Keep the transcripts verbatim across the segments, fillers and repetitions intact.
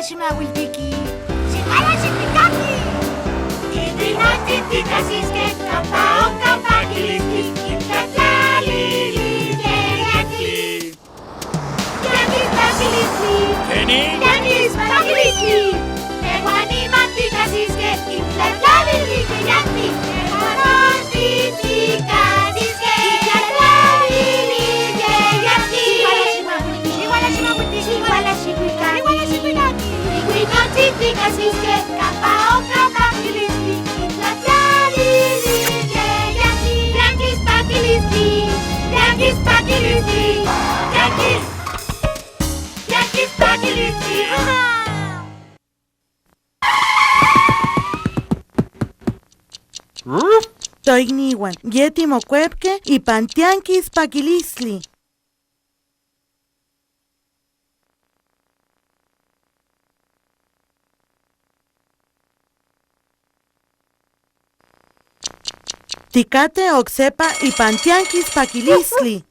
Ximauiltiki. Xiuala' xikuikaki. Iwinotitikatsiskej kampa onka pakilistli, intlatlalilistli. Tiankispakilistli. ¿Keni? Tiankispakilistli. Tehuan niman tikajsiskej intlatlalilistli yantik. Tehuan nochtin tikajsiskej intlatlalilistli yantik. Xiuala' ximauiltiki. Xiuala' ximauiltiki. Xiuala' xikuikaki. Xiuala' xikuikaki. Iwinotitikatsiskej kampa onka pakilistli, intlatlalilistli yantik. Tiankispakilistli. Tiankispakilistli. Tiankispakilistli. Toikniuan, yej timokuepkej ipan tiankispakilistli. Tikatej oksejpa ipan tiankispakilistli.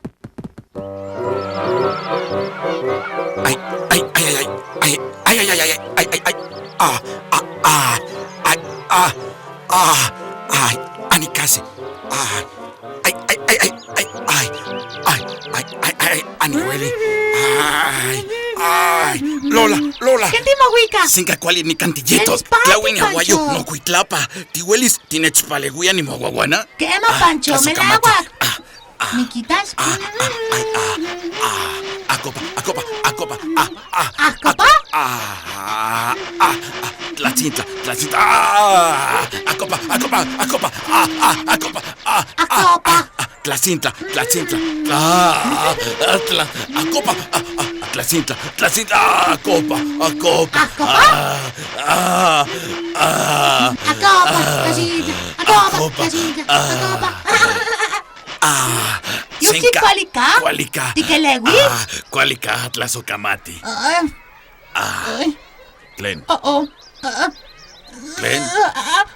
Ay, ay, ay, ay, ay, ay, ay, ay, ay, ay, ay, ay, ay, ay, ah, ah, ah, ay, ah, ah, ay, anikase, ah, ay, ay, ay, ay, ay, ay, ay, ay, ay, ay, aniweli, ay, ay, Lola, Lola. ¿Ken timouika? Senka kuali nikan tiyetos. Tlauil niawayo, nokuitlapa. Tiuelis tinechpaleuia nimoauauana? Kema, Pancho, melauak. Nikitas. Ah, ah, ay, ah, ah, akopa, akopa, akopa, ah, ah, akopa, ah, ah, ah, tlatsintla, tlatsintla, ah, akopa, akopa, akopa, ah, ah, akopa, ah, ah, akopa, ah, tlatsintla, tlatsintla, ah, ah, tla-, akopa, ah, ah, tlatsintla, tlatsintla, ah, akopa, akopa, akopa, ah, ah, ah, akopa, ah, tlatsintla, akopa, akopa, tlatsintla, ah, akopa. Ah, senka. Kualika. Kualika. Tikeleuis? Ah, kualika, tlasokamati. Ah. Ah. Ay. ¿Tlen? Oh, oh. Ah. ¿Tlen? Ah, ah,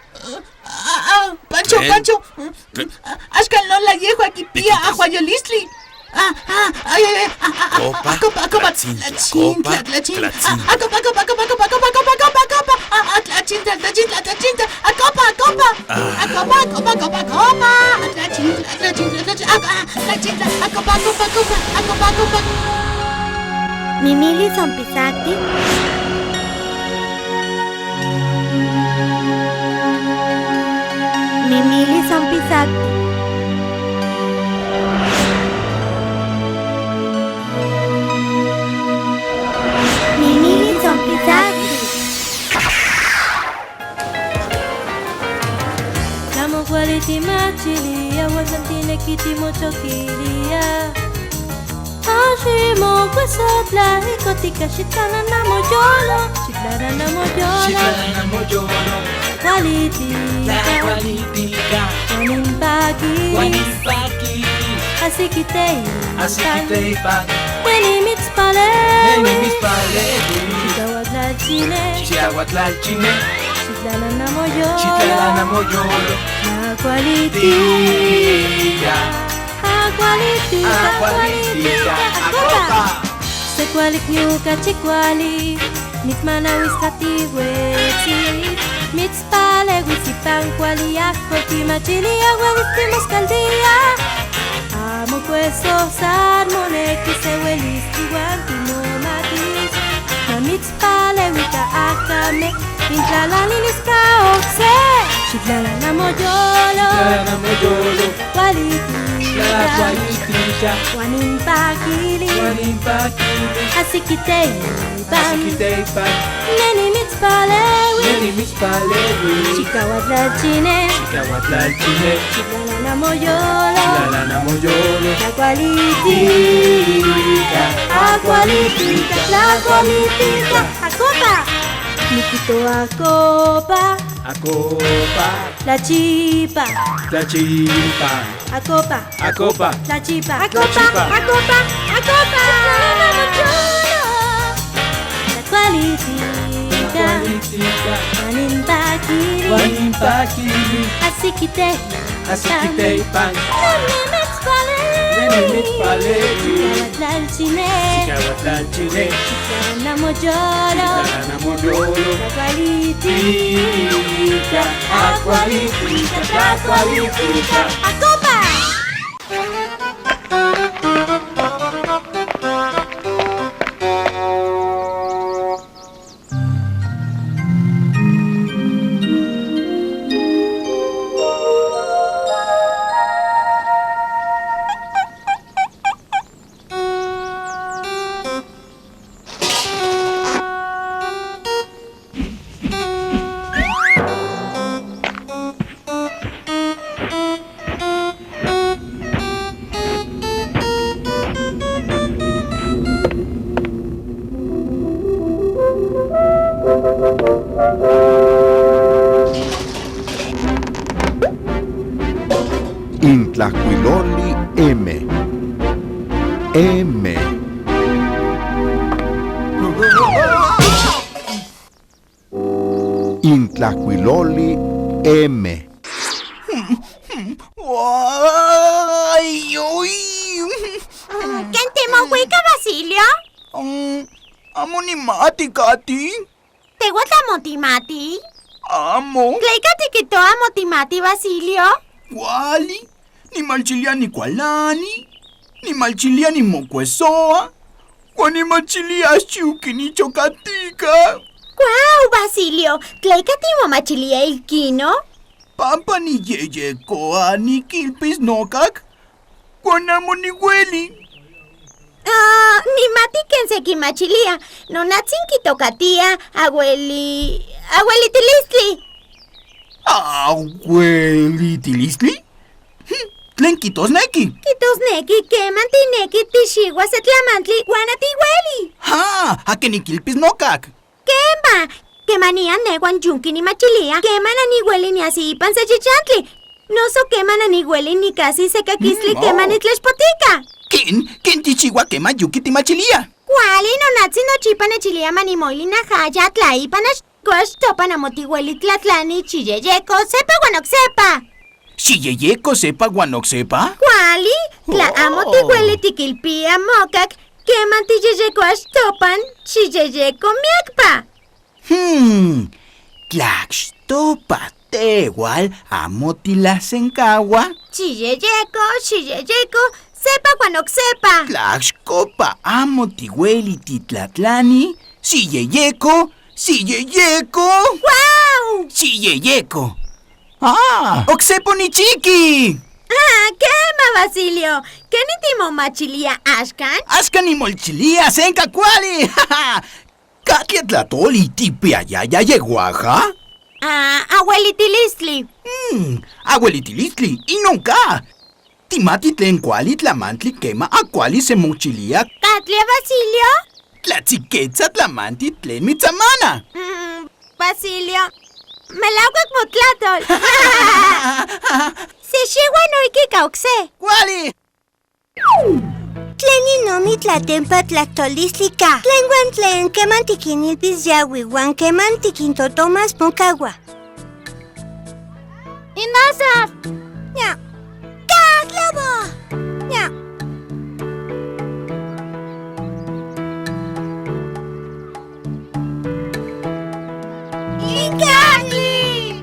ah, Pancho, Pancho. ¿Tlen? Axka Lola yejua kipia ajuayolistli. Ah, ah, ay, ay, ay, ah, ah, ah, akopa, akopa, tlatsintla, tlatsintla, akopa, tlatsintla. Ah, akopa, akopa, akopa, akopa, akopa, akopa, akopa. Ah, ah, tlatsintla, tlatsintla, tlatsintla, akopa, akopa. Ah. Akopa, akopa, akopa, akopa. Tlatsintla, tlatsintla, tlatsintla, ah, ah, tlatsintla, akopa, akopa, akopa, akopa, akopa. Mimilis ompisaktik. Mimilis ompisaktik. Mimilis ompisaktik. Amo kuali timachilia, uan san tineki timochokilia. Axi mokuesotla, ikotika xitlalan amoyolo, xitlalan amoyolo. Xitlalan amoyolo. Kualitika. Kualitika. Uan in pakili. Uan in pakili. Ajsiki teipan. Ajsiki teipan. Ne nimitspaleuis. Ne nimitspaleuis. Xitlalatlalchine. Xitlalatlalchine. Xitlalan amoyolo. Xitlalan amoyolo. Akualitika. Akualitika. Akualitika. Akopa. Akopa. Se kuali, niuka chikuali. Mitmanauis ka tiuetsis. Mitspaleuis ipan kuali ajkol, timachilia, uelis timoskaltia. Amo kueso, san moneki se uelis tiuan timomatis. Ma mitspaleuika, akame, intlalalilis ka okse. Xitlalan amoyolo. Xitlalan amoyolo. Kualitika. Kualitika. Uan in pakili. Uan in pakili. Ajsiki teipan. Ajsiki teipan. Ne nimitspaleuis. Ne nimitspaleuis. Xikauatlalchine. Xikauatlalchine. Xitlalan amoyolo. Xitlalan amoyolo. Tlakualitika. Akualitika. Tlakualitika. Akopa. Nikijtoa akopa. Akopa. Tlachipa. Tlachipa. Akopa. Akopa. Tlachipa. Akopa. Tlachipa. Akopa. Akopa. Tlakualitika. Tlakualitika. Uan in pakili. Uan in pakili. Ajsiki teipan. Ajsiki teipan. Ne nimitspaleuis. Ne nimitspaleuis. Chile. Chicharra chile. Chicharra molloro. Chicharra molloro. Agualitita. Agualitita. Agualitita. Akopa. Intlajkuiloli eme. Eme. Intlajkuiloli eme. Ay, uy. ¿Ken timowika, Basilio? Mm, amo nimati, Kati. ¿Tehuatl amo timati? Amo. ¿Tleka tikijtoa amo timati, Basilio? Kuali. Nimachilia nikualani. Nimachilia nimokuesoa. Uan nimachilia axchiuki nichokatika. ¡Guau, Basilio! ¿Tleka timomachilia ijkino? Pampa niyeyekoa nikilpis nokak, uan amo niueli. Ah, nimati ken se kimachilia. Nonatsin kitokatia aueli-, auelitilistli. ¿Auelitilistli? Hm, ¿tlen kijtosneki? Kijtosneki keman tineki tixiua se tlamantli uan atiueli. Ha, akin nikilpis nokak. Kema, kemanian ne uan yonki nimachilia keman aniueli niasi ipan se chichantli. Noso keman aniueli nikasi se kakistli. Mm, keman oh. Nitlexpotika. ¿Ken, ken tichiua keman yonki timachilia? Kuali, nonatsin nochipa nechilia ma nimoili najaya tla ipan ax-, koax topan amo tiueli tlatlani, xiyeyeko sepa uan oksepa. ¿Xiyeyeko sepa uan oksepa? Kuali, tla amo tiueli tikilpia mokak keman tiyeyekoa xtopan, xiyeyeko miakpa. Hmm, tla xtopa teual amo tilasenkaua. Xiyeyeko, xiyeyeko, sepa uan oksepa. Tla xkopa amo tiueli titlatlani, xiyeyeko, xiyeyeko. ¡Guau! Xiyeyeko. Ah, oksepa onichiki. Ah, kema, Basilio. ¿Keni timomachilia axkan? Axkan nimomachilia senka kuali. ¿Katlia tlatoli tipiayaya yehuaja? Ah, auelitilistli. Mm, auelitilistli, inon ka. ¿Timati tlen kuali tlamantli kema akuali se mochilia? ¿Katlia, Basilio? Tlatsiketsa tlamantli tlen mitsamana. Mm, Basilio, melauak motlatol. Xixiua noijki ika okse. Kuali. ¿Tlen inon itlatenpa tlajtolistli ka? ¿Tlen uan tlen keman tikinilpis yaui uan keman tikintotomas mokaua? Inasaf. Ya. Ka, Globo. Ya. ¡Inkakli!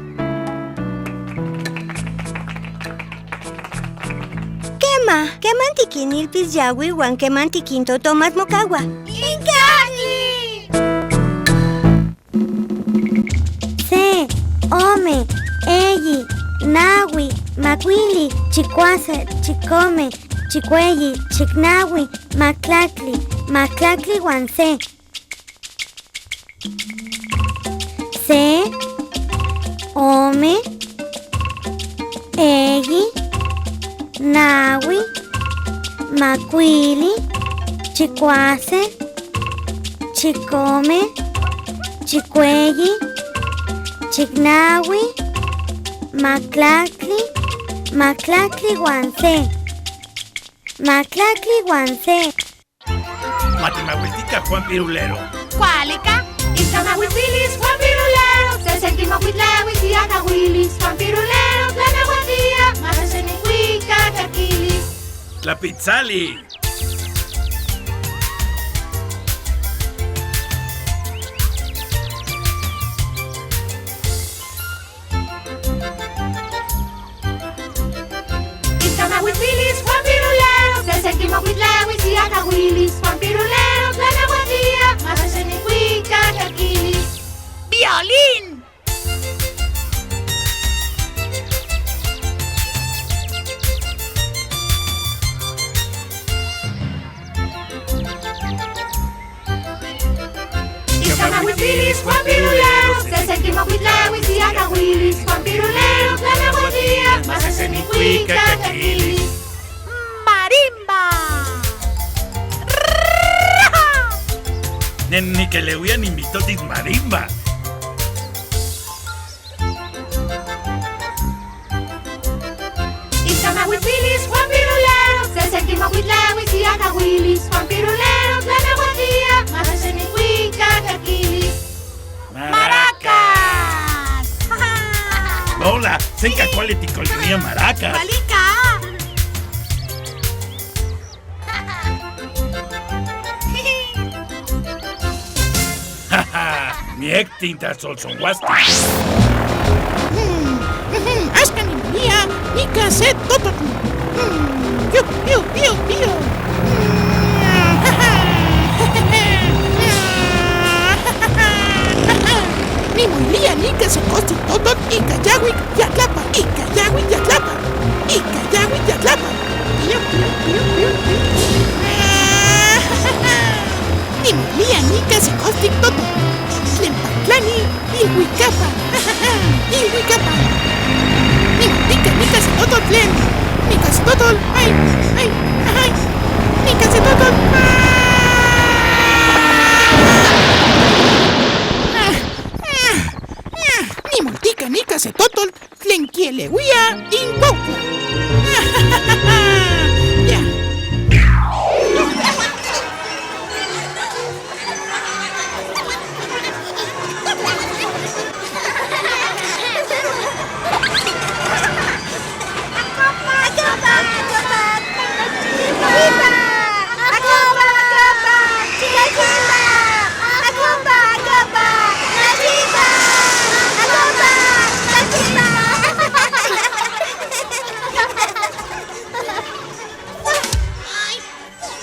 Kema, keman tikinilpis yaui uan keman tikintotomas mokaua. ¡Inkakli! Se, ome, eyi, naui, makuili, chikuase, chikome, chikueyi, chiknaui, maktlaktli, maktlaktli uan se. Se, ome, eyi, naui, makuili, chikuase, chikome, chikueyi, chiknaui, maktlaktli, maktlaktli uan se. Maktlaktli uan se. Ma timauiltikah Juan Pirulero. Kualika, ika mauiltilis Juan Pirulero, sesen kimauiltilis iakauilis Juan Pirulero, tlanauatia ma sesen mokuika kakilis. Tlapitsali. Huitlilis Juan Pirulero, sesen kimokuitlauis iaka Willis. Juan Pirulero, tlanauatia, ma sesen ikuika kakilis. ¡Marimba! Ne nikeleuia nimitotis marimba. Ixtlamauiltilis Juan Pirulero, sesen kimokuitlauis iaka Willis. Juan Pirulero, tlanauatia, ma sesen ikuika kakilis. ¡Maracas! Lola, senka kuali tikoleuia maracas. ¡Kualika! Miek tintasolsonguastik. Axka nimolia nika se tototl. Yu, yu, yu, yu. Nimolia nika se kostik tototl ika yauik yatlapa, ika yauik yatlapa, ika yauik yatlapa. Yu, yu, yu, yu, yu. Nimolia nika se kostik tototl tlen patlani iluikapa. Iluikapa. Nimotika nika se tototl tlen, nika se tototl. Ay, ay, ay. Nika se tototl. Nimotika nika se tototl tlen kieleuia inkuautla. Ya.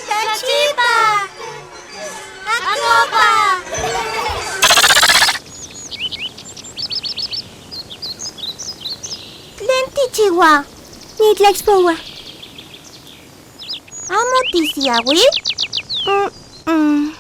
¡Tachipa! ¡Akopa! ¿Tlen tichiua? Nitlaixpoua. ¿Amo tisiaui? Mm, mm.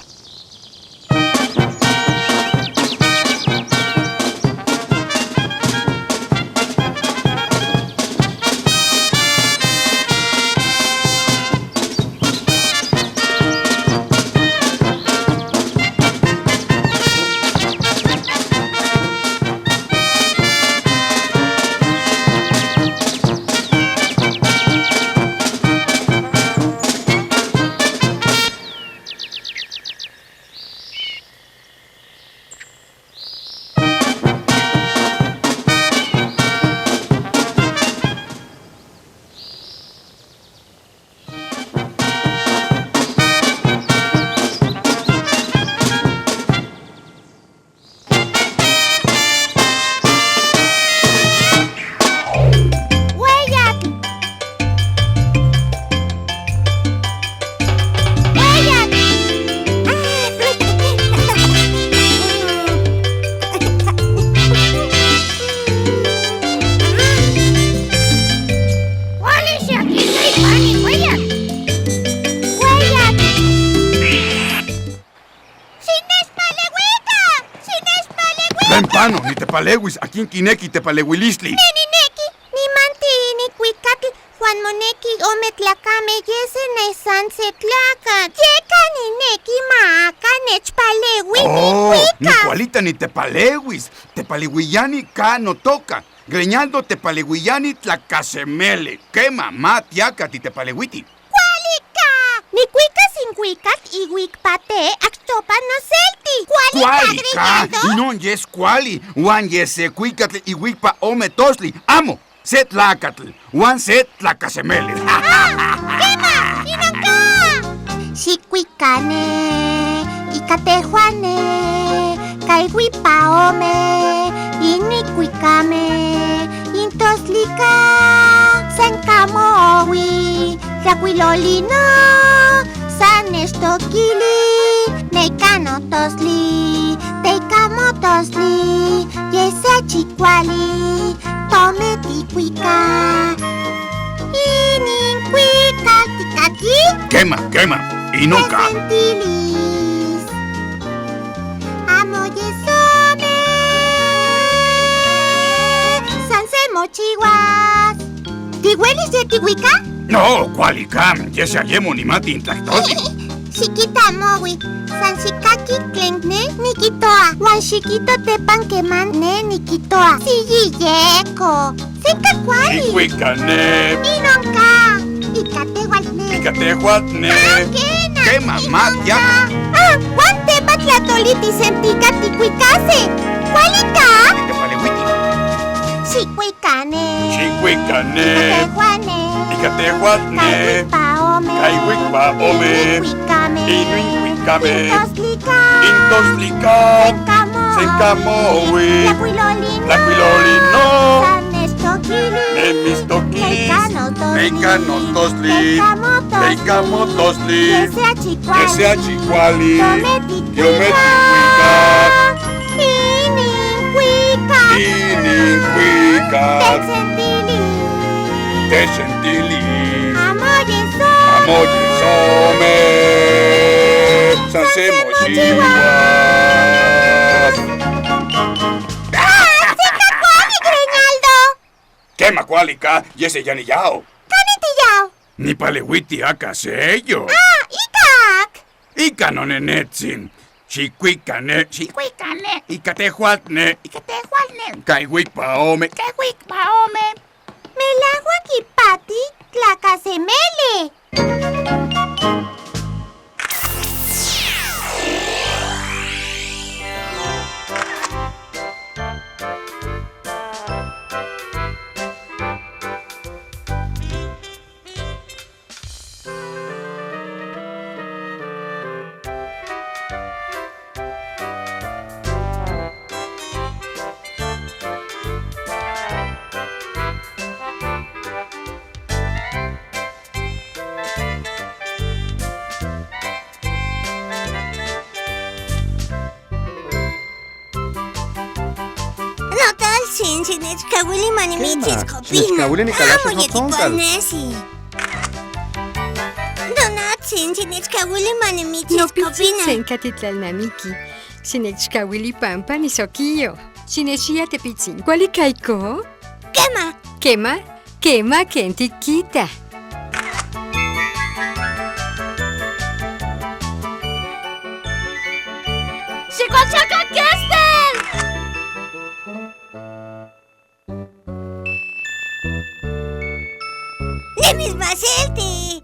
¡Ueyak! ¡Ueyak! ¡Kuali xiakikui pani ueyak! ¡Ueyak! ¡Xinechpaleuikah! ¡Xinechpaleuikah! Tlen pano, nitepaleuis. ¿Akin kineki tepaleuilistli? Ne nineki. Nimanti nikuikatl, Juan, moneki ome tlakameh, yese ne san se tlakatl. Yeka nineki ma aka nechpaleui. Oh, nikuikak. Nikualita nitepaleuis. Tepaleuiani ka notoka. Greñaldo tepaleuiani tlakasemeli. Kema, ma tiaka titepaleuiti. ¡Kualika! Nikuikas inkuikatl iwikpa te, aktopa noselti. ¡Kualika, Greñaldo! Inon yes kuali, uan yes se kuikatl iwikpa ome tostli. Amo, se tlakatl uan se tlakasemeli. Ah, kema, inon ka. Xikuikane, ika tehuane, ka iwikpa ome, inikuikame, intostli ka, san kamo owi, tlakuiloli no, san nechtokili, ne ika notostli, te ika motostli, yes se chikuali, tome tikuika. Ininkuikal tikatki? Kema, kema, inoka. Tesentilis. Amo Mochiwas. ¿Tiuelis ye tiuika? No, kuali ka, yej xa ye monimati in tlajtoltin. Xikita mowi, san xikaki tlen ne nikijtoa, uan xikita tepan keman ne nikijtoa. Siyiyeko. Senka kuali. Xikuika ne. Inon ka. Ika tehuatl ne. Ika tehuatl ne. Ah, kena. Kema, inon ma tiak. Ka. Ah, uan tepa tlajtoliti sentika tikuikase. Kuali ka. Ika paleuiti. Xikuika ne. Xikuika ne. Ika tehuatl ne. Ika tehuatl ne. Kaiuik pa ome. Kaiuik pa ome. Inuin kuikame. Inuin kuikame. Intosli ka. Intosli ka. Senka mowi. Senka mowi. Tlakuiloli no. Tlakuiloli no. San nechtokilis. Nemistokilis. Teika notosli. Teika notosli. Teika motosli. Teika motosli. Yese achi kuali. Yese achi kuali. Yome tikuika. Yome tikuika. Inin kuika. Inin kuika. Techsentilis. Techsentilis. Amo yesome. Amo yesome. San se mochiuas. Ah, senka kuali, Reinaldo. Kema kuali ka, yej se ya niyao. Kanin tiyao? Nipaleuiti aka seyo. Ah, ikak. Ika nonenetsin. Xikuika ne. Xikuika ne. Ika tehuatl ne. Ika tehuatl ne. Kaiuik pa ome. Kaiuik pa ome. Melauak ipati tlakasemeli. Notaltsin, xinechkauili ma nimichiskopina. Kema, xinechkauili nikalaki. Amo yetikualnesi. Nonatsin, xinechkauili ma nimichiskopina. Nopitzin tlen katitlalnamiki. Xinechkauili pampa nisokiyo. Xinexia tepitsin. Kuali kaiko? Kema. Kema, kema ken tikita. Xikochaka kestel. Nimitsmasilti.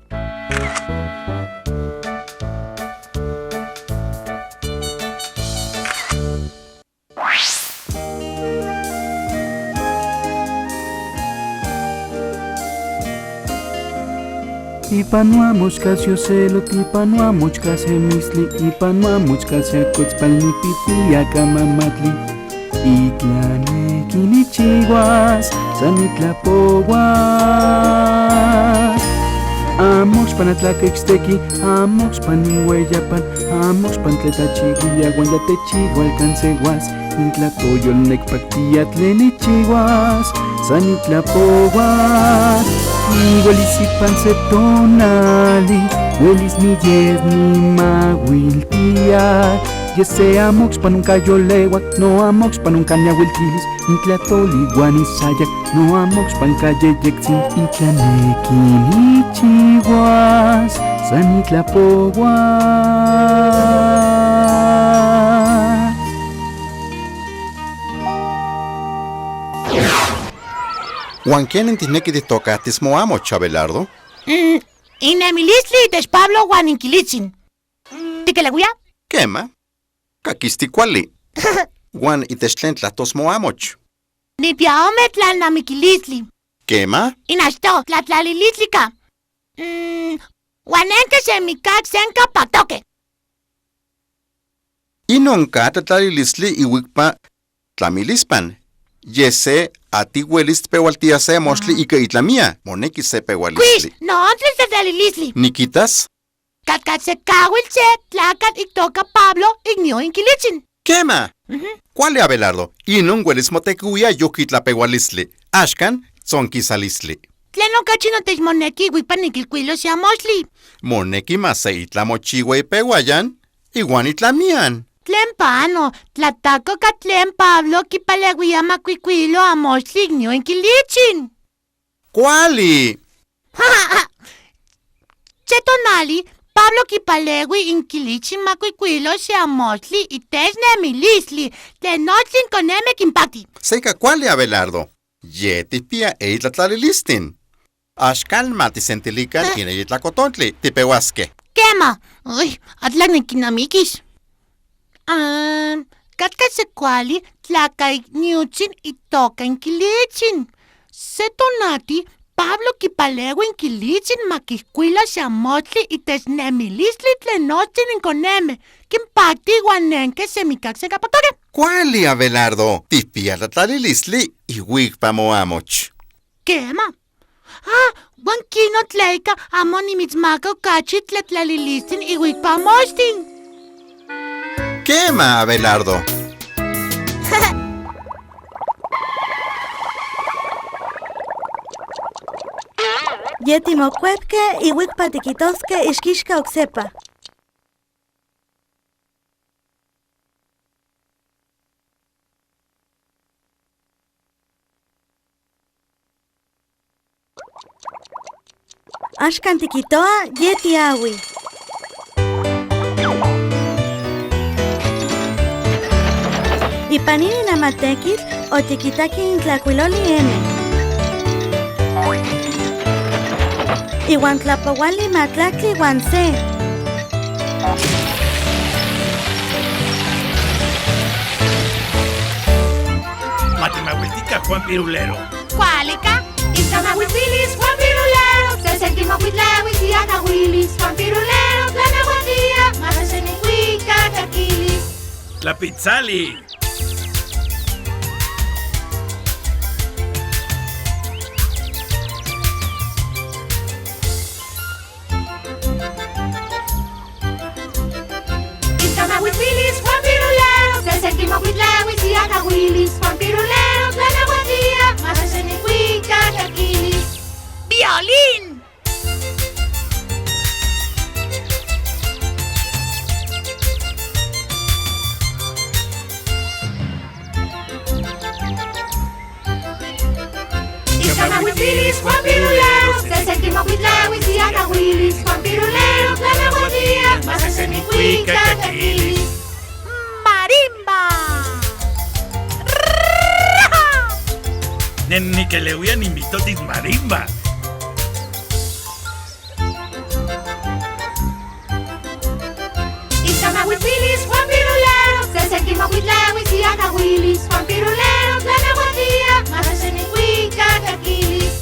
Ipan uamochkas yoselotl, ipan uamochkas emistli, ipan uamochkas yakuetspal nipitia kamamatli. Itlal neki nichiuas, san nitlapouas. Amo ixpan atlakeksteki, amo ixpan niueyapan, amo ixpan tlen tlachiuia uan ya techiualkanseuas. Intla toyolnekpaktia tlen nichiuas, san nitlapouas. Niuelis ipan se tonali, uelis niyes nimauiltia. Yese amo ixpan onka yoleuak, no amo ixpan onka niauiltilis. Intla toli uan isayak, no amo ixpan ka yeyektzin. Itlal neki nichiuas, san nitlapouas. Uan kenen tikneki tiktokahtis moamoch, Abelardo? Mm, inemilistli itech Pablo uan inkilitsin. Tikeleuia? Kema. Kakisti kuali. Uan itech tlen tlajtos moamoch? Nikpia ome tlalnamikilistli. Kema. Inachto, tlatlalilistli ka. Mm, uan nenke semikak senka patoke. Inon ka tlatlalilistli iuikpa tlamilispan. Yese ati uelis tpeualtia se moxtli ika itlamia. Moneki se peualistli. Kuis, non tlen tlatlalilistli. Nikitas? Katkatse kawil se tlakatl iktoka Pablo iknio inkilitsin. Kema. Mhm. Kuali, Abelardo. Inon uelis motekouia yoki tlapeualistli. Axkan, tzonkisalistli. Tlen okachi notech moneki iuikpa nikilkuilos ya moxtli? Moneki ma se itla mochiua ipeuayan iuan itlamian. ¿Tlen pano? Tlatako ka tlen Pablo kipaleuia ma kuikuilo amochtli ik nion kilichin. ¡Kuali! Se tonali, Pablo kipaleui in kilichin ma kuikuilo se amochtli itech nemilistli tlen nochtin konemeh kinpakti. Seika kuali, Abelardo. Ye tikpia eyi tlatlalilistin. Axkan ma tisentilikan, eh, in eyi tlakotontli, tipeuaskeh. Kema. Uy, atlak nikinamikis. Ah, katka se kuali tlakaikniutzin itoka in kilichin. Se tonati, Pablo kipaleui in kilichin ma kikuilo se amochtli itech nemilistli tlen nochtin in konemeh. Kinpakti iwan nenkeh semikak se kapatokeh. Kuali, Abelardo, tikpia tlatlalilistli iwikpa moamoch. Kema. Ah, wan kino tleika amo nimitsmaka okachi tlatlalilisten iwikpa mochtin. Kema, Abelardo. Ye timokuepkeh iwikpa tikitoskeh ixkixka oksepa. Axkan tikitoa ye tiawi. Ipan inin amatekitl otikitakeh in tlakuiloli eme. Iwan tlapowali matlaktli wan se. Ma timawiltikah Juan Pirulero. Kualika. Ixkamawiltilis Juan Pirulero, sesen kimokuitleuis iakawilis. Juan Pirulero tlanauatia, ma sesen ikuikakakilis. Tlapitzali. Ixkamawiltilis Juan Pirulero, sesen kimokuitleuis iakawilis. Juan Pirulero tlanauatia, ma sesen ikuikakakilis. Violín. Ixkamawiltilis Juan Pirulero, sesen kimokuitleuis iakawilis. Juan Pirulero tlanauatia, ma sesen ikuikakakilis. Marimba. Ne nikeleuia nimitotis marimba. Ixkamawiltilis Juan Pirulero, sesen kimokuitleuis iakawilis. Juan Pirulero tlanauatia, ma sesen ikuikakakilis.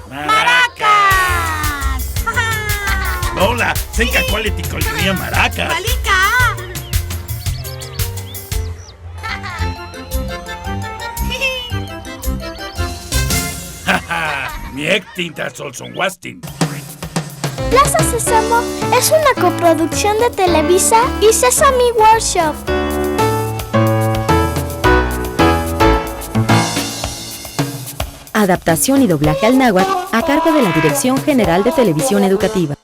Maracas. Hola, senka kuali tikoleuia maracas. Kualika. Miek tintasolsonguastin. Plaza Sésamo es una coproducción de Televisa y Sesame Workshop. Adaptación y doblaje al náhuatl a cargo de la Dirección General de Televisión Educativa.